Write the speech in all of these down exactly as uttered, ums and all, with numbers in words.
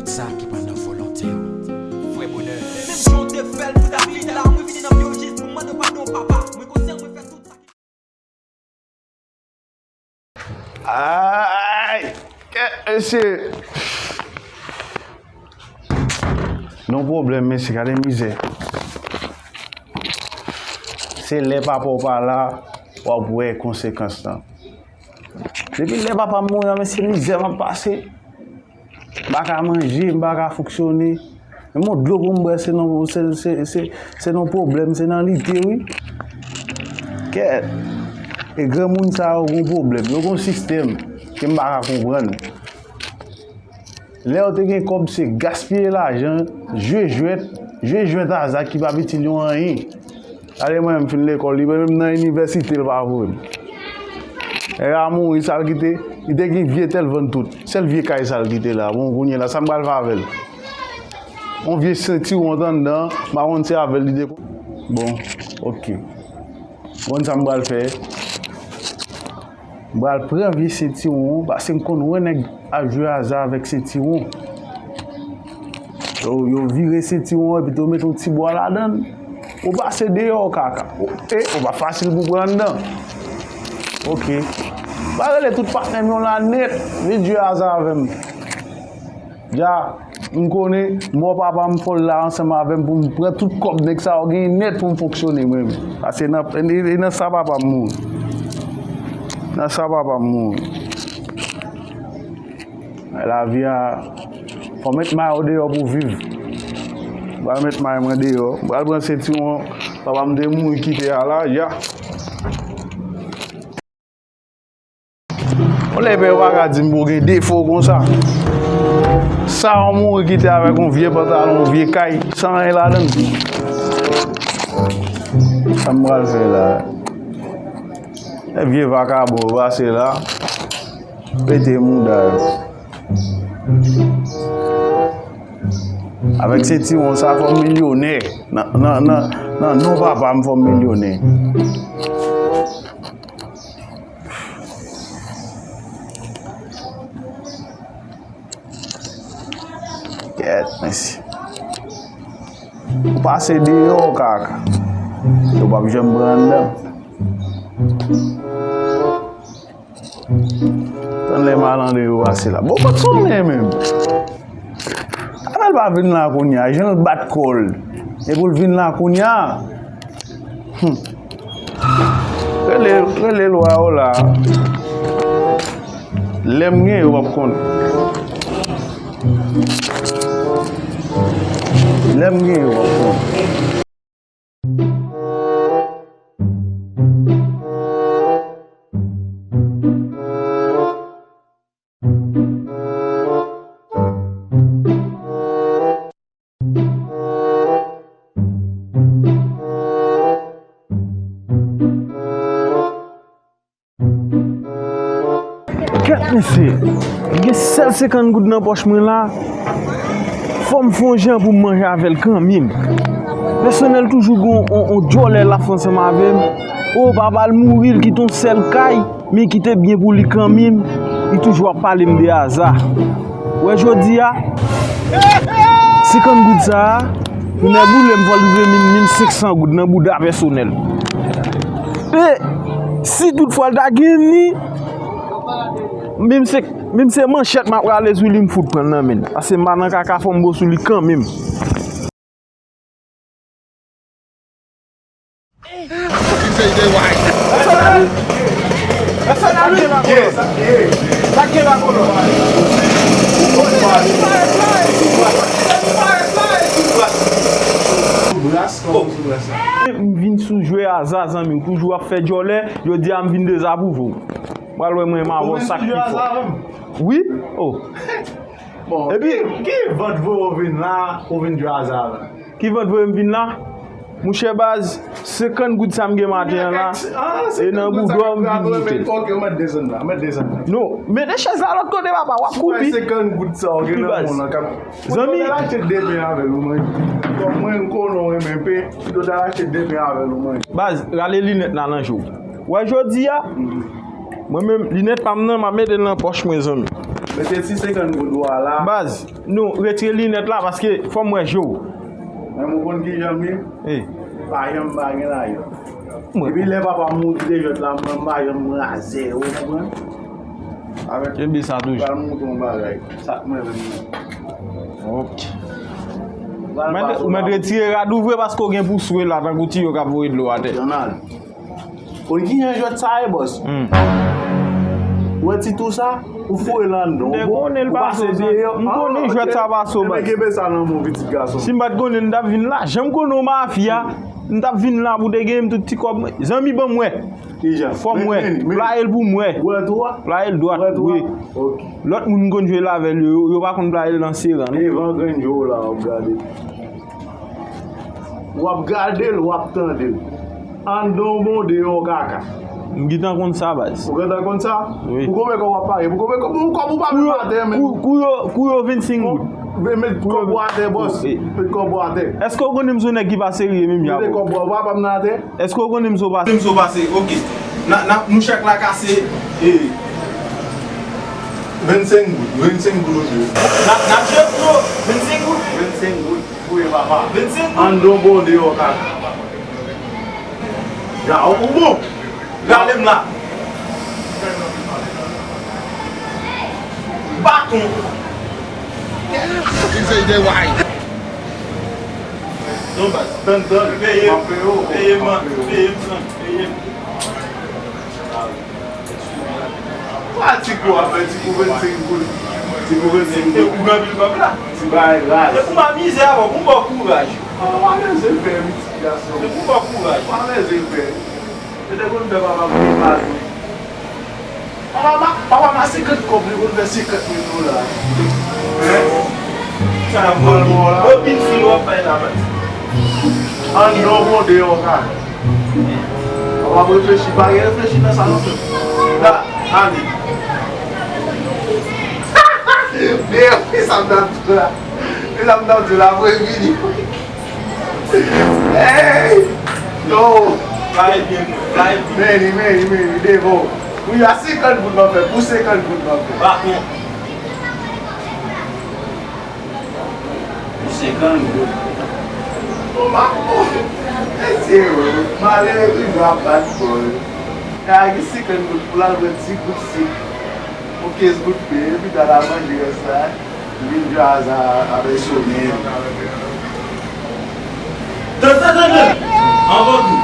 Sa ki pral nan volonte w. Vrè bonè. Menm jan w te fè l pou ta vin la, mwen vini nan pye w jis pou mande w padon, papa. Mwen konsyan, mwen fè tout sa ki Ay! Kèt, mesye! Non pwoblèm, mesye, gade mizè. Se lè papa w pa la, w ap wè konsekans lan. Depi lè papa m mouri an, mesye, mizè m ap pase. M pa ka manje, m pa ka fonksyone. Menm yon dlo pou m bwè, se nan, se, se, se, se nan pwoblèm, se nan lite, wi. Kèt. E granmoun sa yo gon pwoblèm, yo gon sistèm ke m pa ka konprann. Lè yo te gen kòb, se gaspiye lajan, jwe jwèt, jwe jwèt aza ki p ap itil yo anyen. Gade mwen menm fin lekòl, li menm nan inivèsite l pa voye m. Nèg la mouri, sa l kite, li te gen vye tèl vann tout. Sèl vye kay sa l kite la. Bon, kounye la, sa m pral fè avè l? Yon vye sentiwon t anndan, m pa konn se avè l li te. Bon, oke. Konn sa m pral fè? M pral pran vye sentiwon, paske m konn wè nèg ap jwe aza avèk sentiwon. Yo, yo vire sentiwon epi tou mete yon ti bwa ladan l. Ou pase deyò, kaka. Ou, e, ou pa fasil pou pran anndan. Oke. M pral rele tout patnè m yo la nèt. Vin jwe aza avè m. Dja, m konnen, mò papa m fò l la ansanm avè m pou m pran tout kòb nèg sa yo genyen nèt pou m fonksyone mwen menm. Paske nan, e, e nan sa papa m mouri. Nan sa papa m mouri. Lavi a, fò w met may ou deyò pou w viv. M pral met may mwen deyò. M pral pran sentiwon papa m te mouri kite a la, ya. Yon lè pè yo pa ka di m pou gen defo konsa. Sa yon mouri kite avèk yon vye pantalon, yon vye kay, san anyen ladan l. Sa m pral fè la? E vye vakabon yo pase la, pete mouda yo. Avèk sentiwon sa, fò m milyonè. Nan, nan, nan, nan non papa m, fò m milyonè. Kèt, mesye. Ou pase deyò, kaka. Yo p ap janm pran anndan. Tann lè malandren yo pase la. Bon, kot sonnen menm? Apre l pa vin la kounye a, jan l bat kò l. E pou l vin la kounye a. Hmm. Rele, rele lwa yo la. Lè m gen yo w ap konn. Lè m gen yo w ap konn. Kèt mesye, gen sèl senkant goud nan pòch mwen la. Fò m fè yon jan pou m manje avè l kanmenm. Pèsonèl toujou gen yon, yon, yon djòlè l ap fè ansanm avè m. O, papa l mouri, l kite yon sèl kay, men l kite byen pou li kanmenm. Li toujou ap pale m de aza. Wè jodi a, senkant goud sa a, pou nèg boule m fò l rive mil, mil senk san goud nan bouda pèsonèl. E si tout fwa l ta gen li, menm se, menm se manchèt m ap rale sou li, m fout pran l nan men l. Paske m pa nan kaka, fò m bo sou li kanmenm. M vin sou jwe aza, zanmi, w toujou ap fè djòlè, jodi a m vin dezapwouve w. Pral wè mwen menm avè w sa k pi fò. Wi. Oh. Bon, epi ki, ki vant voye w vin la, ou vin jwe aza la? Ki vant voye m vin la? Monchè baz, senkant goud sa m gen maten an la, e nan boudò m vin mete l. Ok, mèt desann la, mèt desann la. Non, mete chèz la lòt kote papa, w ap koupi. Senkant goud sa w gen nan men w lan k ap. Zanmi. Pito w t al achte de pen avè l ou manje. Kòm mwen m konnen w renmen pen, pito w t al achte de pen avè l ou manje. Baz, rale linèt la nan je w. Wè jodi a, mwen menm, linèt pa m nan, m ap mete l nan pòch mwen, zanmi. Mete ti senkant goud ou a la. Baz, nou retire linèt la paske fò m wè je w. Men ou konn kijan m ye? Eh. Pa janm pa gen lajan. Mwen. Epi lè papa m mouri de jwèt la, mwen m pa janm razè, ou konprann? Avèk Kenbe sa toujou. Pral montre yon bagay. Sa k mwen menm nan. Ok. Pral Mèt, pase ou mèt la. Retire rad ou vre paske w gen pou swe la tankou tiyo k ap voye dlo atè. Jònal. Ou di jan jwèt sa ye, bòs? Hmm. Ou wè ti tou sa? Ou foure l anndan. Ou konnen l ou pa pase deyò. M konnen jwèt sa pa so, baz. Kenbe sa nan men w, pitit gason. Si m pa t konnen, m t ap vin la. Jan m konnen w mafya, m t ap vin la pou te genyen m tout ti kòb mwen. Zanmi, ban m wè. Kijan? Fò m wè. Playe l pou m wè. Wè tou a? Playe l dwat. Wè tou a? Wi. Ok. Lòt moun m konn jwe l avè l yo, yo, yo pa konn playe l nan seran, non. Devan grenn je w la, w ap gade. W ap gade l, w ap tande l. Anndan w bon, deyò w kaka. M gentan konn sa, baz. Ou gentan konn sa? Wi. Pou konbyen kòb w ap pare? Pou konbyen kòb? Pou kòb ou pa menm atè, men. Kou, kou yo, kou yo vennsenk goud. Met, met kòb ou atè, bòs. Met kòb ou atè. Èske w konnen m se yon nèg ki pa serye menm, Yabo? Mete kòb ou, ou pa pa m nan atè. Èske w konnen m se yon pa... Konnen m se yon pase, ok. N a, n a, nou chèk la kase, e, vennsenk goud, vennsenk goud, ok. N a, n ap jwe pou yo, vennsenk goud. Vennsenk goud. Wi, papa. Vennsenk goud. Anndan w bon, deyò w kaka. Ya, ou bon. Rale m la. Baton. Li se de way. Non, baz. Tann, tann. Peye m. Peye m, man. Peye m, man. Peye m. Pa ti kou afè, ti kou vennsenk goud. Ti kou vennsenk goud. E kou anpil kòb la. Ti bagay raz. E pou m amize avè w, pou m ba w kouraj. An, w amèze fè, pitit gason. E pou m ba w kouraj. W amèze fè. Yo te konn fè papa m pi mal, wi. Papa m a, papa m a senkant kòb, li konn fè senkant mil dola. Hein? Sa ap vòlè w la. Yo pil fil w ap bay la, baz. Anndan w bon, deyò w kaka. W ap reflechi, pa gen reflechi nan sa non, frè m. La, ale. Men, men sa m t ap di la. Men sa m t ap di la, mwen vini. Hey! Yo! Bay byen, bay byen. Meni, meni, meni, devan w. Pou y a senkant goud m ap fè, pou senkant goud m ap fè. Bakon. Pou senkant goud. Bon, m ap, mesye, malere toujou ap bat kò l. Kay gen senkant goud pou l al pran ti gout sik. Yon kenz goud pen, epi ta la manje rès la. Vin jwe aza avèk Sonnen. Tan, tan, tan, tan! Anvan tou,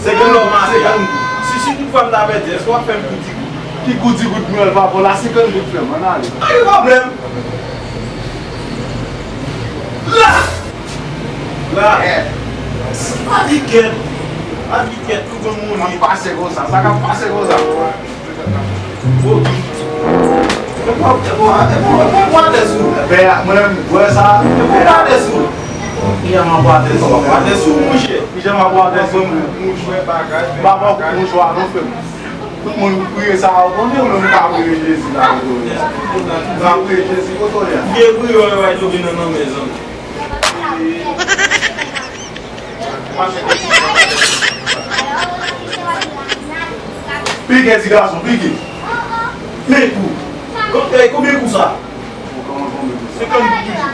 senkant goud, senkant goud. Si, si toutfwa m ta pèdi, èske w ap fè m kou di goud? Ki kou di goud mwen, papa, la senkant goud frè m, ann ale. Pa gen pwoblèm. La! La! Pa di kèt. Pa di kèt, tou konn mouri. K ap pase konsa, sa k ap pase konsa. Epi w alèz ou. Pè a, mwen menm, wè sa. Epi w alèz ou. Kijan m ap alèz ou? Alèz ou, monchè. Kijan m ap alèz ou? Mouchwa, bagay, bagay. M pa fè mouchwa non, frè m. Tout moun priye sa, ou konnen, ou menm ou ka priye Jezi la, ou konnen. Ou ka priye Jezi, kote w ye a? Vye priyè yo bay tou vin nan men zanmi. Pike, ti gason, pike. Men kou. Kon-, eh, konbyen kou sa? Senkant goud toujou.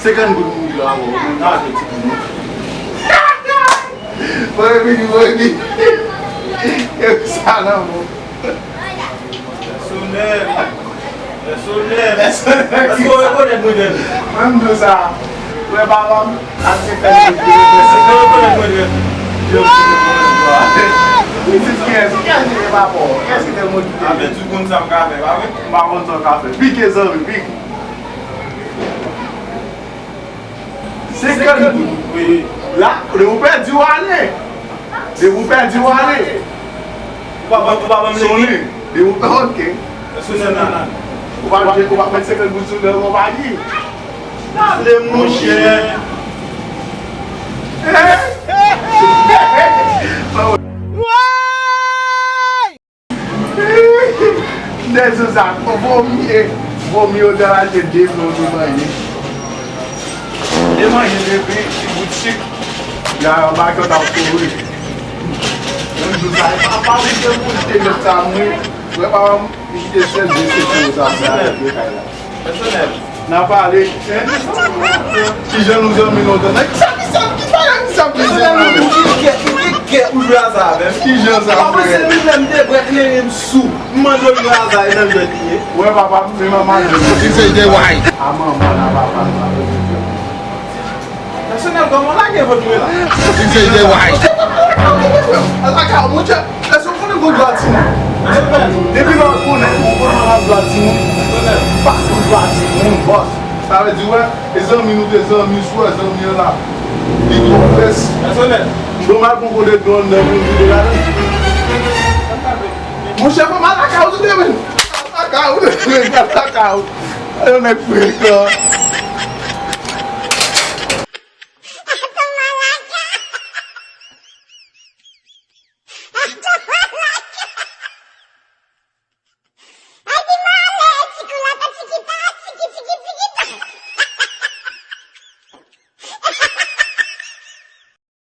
Senkant goud pou ou la, bon. Mwen achte ti pou mwen. Mwen vini, mwen vini. E sa nan bon. Pèsonèl. Pèsonèl. Pèsonèl. Èske w rekonèt mwen, Dènye? Mwen m di w sa. Frè papa m, ak senkant goud. Èske w rekonèt mwen, Dènye? Yo, pitit kiyès? Kiyès ki te papa w? Kiyès ki te mwen kite? A, men tou konn sa m ka fè, pa vre? M pa konn sa w ka fè. Pike, zanmi, pike. Senkant goud. Wi. La, depi w pèdi, w ale. Depi w pèdi, w ale. Ou pa ban, ou pa ban m legi? Soni, depi w, ok. Soni nan. Ou pa, ou pa met senkant goud sou nan konpayi. Ale, monchè. Eh? Dèzou sa, vomi, vomi yo te al achte de blan de manje. De manje, de pen, ti bout sik. Ya, yon pakèt ap kouri. Menm jou sa, e pa, pa vin te boule te met sa mwen. Wè, pa, Kite sèl de sekrè yo sa fè avèk yo kay la. Pèsonèl. N a pale, hein? Kijan nou zanmi lontan? Nan ki sa, ki sa, ki bagay ki sa, ki sa? Pèsonèl, nou gen kè, nou gen kè pou jwe aza avè m. Kijan sa, frè? Mwen se mwen menm de brèk lere m sou. M mande w jwe aza, e nan jwèt li ye. Wè, papa m, men manman jwe. Li se de way. A manman la, papa m, papa m. Pèsonèl, kòman w lage vant mwen la? Li se de way. Alaka, monchè, èske w konnen gon dwa timoun? Depi lè w konnen, ou konnen w ap dwa timoun. Pa gon dwa timoun, bòs. Sa vle di, wè, e zanmi nou te zanmi, sou wè zanmi an la. Li twò pès. Pèsonèl. Bon, m al pran kote dlo anndan pou m vide ladan. Monchè, fò m al lakay ou tou demen. Al lakay ou tou demen, al lakay ou. Yon nèg frekan.